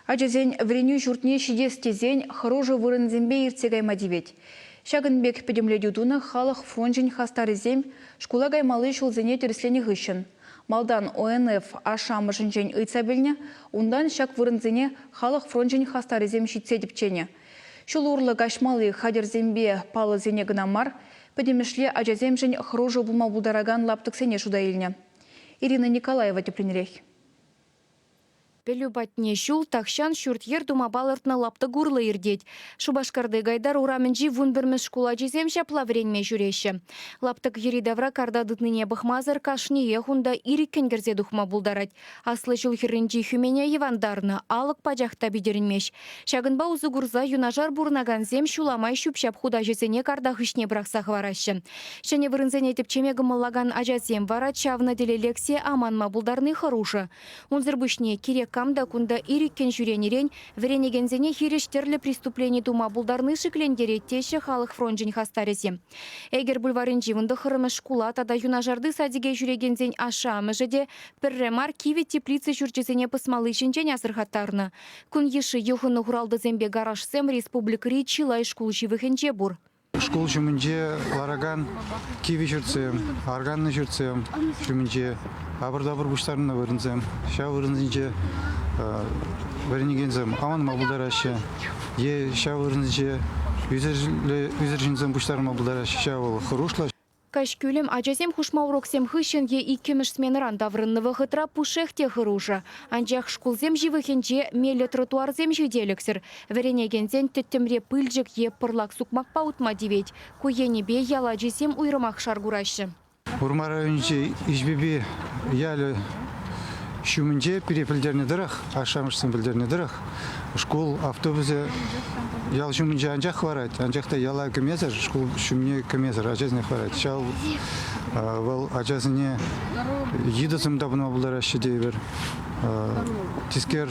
Ачасен вӗренӳ ҫуртне ҫитес тесен хӑрушӑ вырӑнсемпе иртсе кайма тивет. Ҫакӑн пек пӗтӗмлетӳ тунӑ халӑх фрончӗн хастарӗсем шкула каймалли ҫулсене тӗрӗсленӗ хыҫҫӑн. Малтан ОНФ ашшӗ-амӑшӗнчен ыйтса пӗлнӗ, унтан ҫак вырӑнсене халӑх фрончӗн хастарӗсем ҫитсе тӗпченӗ. Ҫул урлӑ каҫмалли хатӗрсемпе паллӑсене кӑна мар, пӗтӗмӗшле ачасемшӗн хӑрушӑ пулма пултаракан лаптӑксене шута илнӗ. Ирина Николаева тӗплӗнрех. Пӗлӳ патне ҫул тахҫан ҫурт-йӗр тума палӑртнӑ лаптӑк урлӑ иртет. Шупашкарти Гайдар урамӗнчи 11-мӗш шкул ачисем ҫапла вӗренме ҫӳреҫҫӗ. Лаптӑк йӗри-тавра карта тытнине пӑхмасӑр кашниех унта ирӗккӗн кӗрсе тухма пултарать. Аслӑ ҫул хӗрринчи хӳмене йӑвантарнӑ, алӑк пачах та питӗрӗнмест. Ҫакӑнпа усӑ курса юнашар пурӑнакансем ҫула май ҫӳп-ҫап хутаҫӗсене карта хыҫне пӑрахса хӑвараҫҫӗ. Ҫӗнӗ вырӑнсене тӗпчеме кӑмӑллакан ачасем вара чавнӑ тӗле лексе аманма пултарни хӑрушӑ. Унсӑр пуҫне кирек кам та кунта ирӗккӗн ҫӳренӗрен вӗренекенсене хирӗҫ тӗрлӗ преступлени тума пултарни шиклентерет теҫҫӗ халӑх фрончӗн хастарӗсем. Эгер бульварӗнчи 19-мӗш шкула тата юнашарти садике ҫӳрекенсен ашшӗ-амӑшӗ те пӗрре мар кивӗ теплица ҫурчӗсене пӑсмалли ҫинчен асӑрхаттарнӑ. Кун йышши юхӑннӑ хуралтӑсемпе гаражсем республикӑри чылай шкул ҫывӑхӗнче пур. Шкул ҫумӗнче ларакан кивӗ ҫуртсем, арканнӑ ҫуртсем ҫумӗнче апӑр-тапӑр пуҫтарӑннӑ вырӑнсем. Ҫав вырӑнсенче вӗренекенсем аманма пултараҫҫӗ е ҫав вырӑнсенче ӳсӗр ҫынсем пуҫтарма пултараҫҫӗ. Ҫав вӑл хӑрушлӑ. Каҫкӳлӗм ачасем хушма уроксем хыҫҫӑн е иккӗмӗш сменӑран таврӑннӑ вӑхӑтра пушшех те хӑрушӑ. Анчах шкулсем ҫывӑхӗнче меллӗ тротуарсем ҫителӗксӗр. Вӗренекенсен тӗттӗмре пылчӑк е пӑрлак сукмакпа утма тивет. Ку енӗпе ял ачисем уйрӑмах шар кураҫҫӗ. Вӑрмар районӗнчи Иҫпепи ялӗ ҫумӗнче пире пӗлтернӗ тӑрӑх, ашшӗ-амӑшӗсем пӗлтернӗ тӑрӑх, шкул автобусӗ ял ҫумӗнче анчах хӑварать, анчах та яла кӗмесӗр, шкул ҫумне кӗмесӗр ачасене хӑварать. Ҫав вӑл ачасене йытӑсем тапӑнма пултараҫҫӗ тейӗпӗр, тискер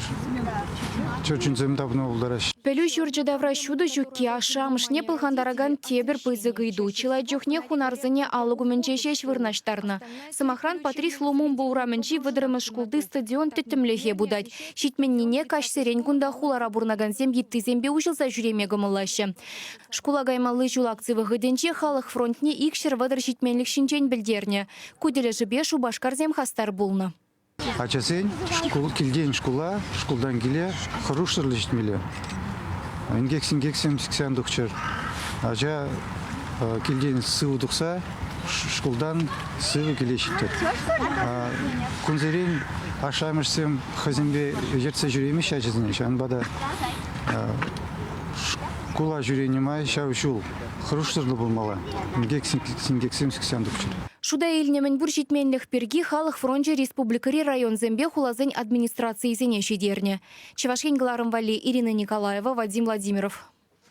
чӗрчунсем тапӑнма пултараҫҫӗ. Пӗлӳ ҫурчӗ тавра ҫутӑ ҫукки ашшӗ-амӑшне пӑлхантаракан тепӗр пысӑк ыйту. Чылай чухне хунарсене алӑк умӗнче ҫеҫ вырнаҫтарнӑ. Сӑмахран, Патрис Лумумба урамӗнчи 30-мӗш шкулти стадион тӗттӗмлӗхе путать. Ҫитменнине, каҫсерен кунта хулара пурӑнакансем йыттисемпе уҫӑлса ҫӳреме кӑмӑллаҫҫӗ. Шкула каймалли ҫул акци вӑхӑтӗнче халӑх фронтне 230 ҫитменлӗх ҫинчен пӗлтернӗ. Ку тӗлӗшӗпе Шупашкарсем хастар пулнӑ. Ачасен шкул, килтен шкула, шкултан киле хӑрушсӑрлӑх ҫитмелле. Инкек-синкексем сиксе ан тухчӑр. Ача килтен сывӑ тухса шкултан сывӑ киле ҫиттӗр. Кунсерен ашшӗ-амӑшсем хӑйсемпе ертсе ҫӳремеҫҫӗ ачасене, ҫавӑнпа та шкула ҫӳренӗ май ҫав ҫул хӑрушсӑрлӑ пулмалла. Инкек-синкексем сиксе ан тухчӑр. Шута илнӗ мӗнпур ҫитменлӗх пирки Халӑх фрончӗ республикӑри районсемпе хуласен администрацийӗсене ҫитернӗ. Чӑваш Ен кӑларӑм валли Ирина Николаева, Вадим Владимиров.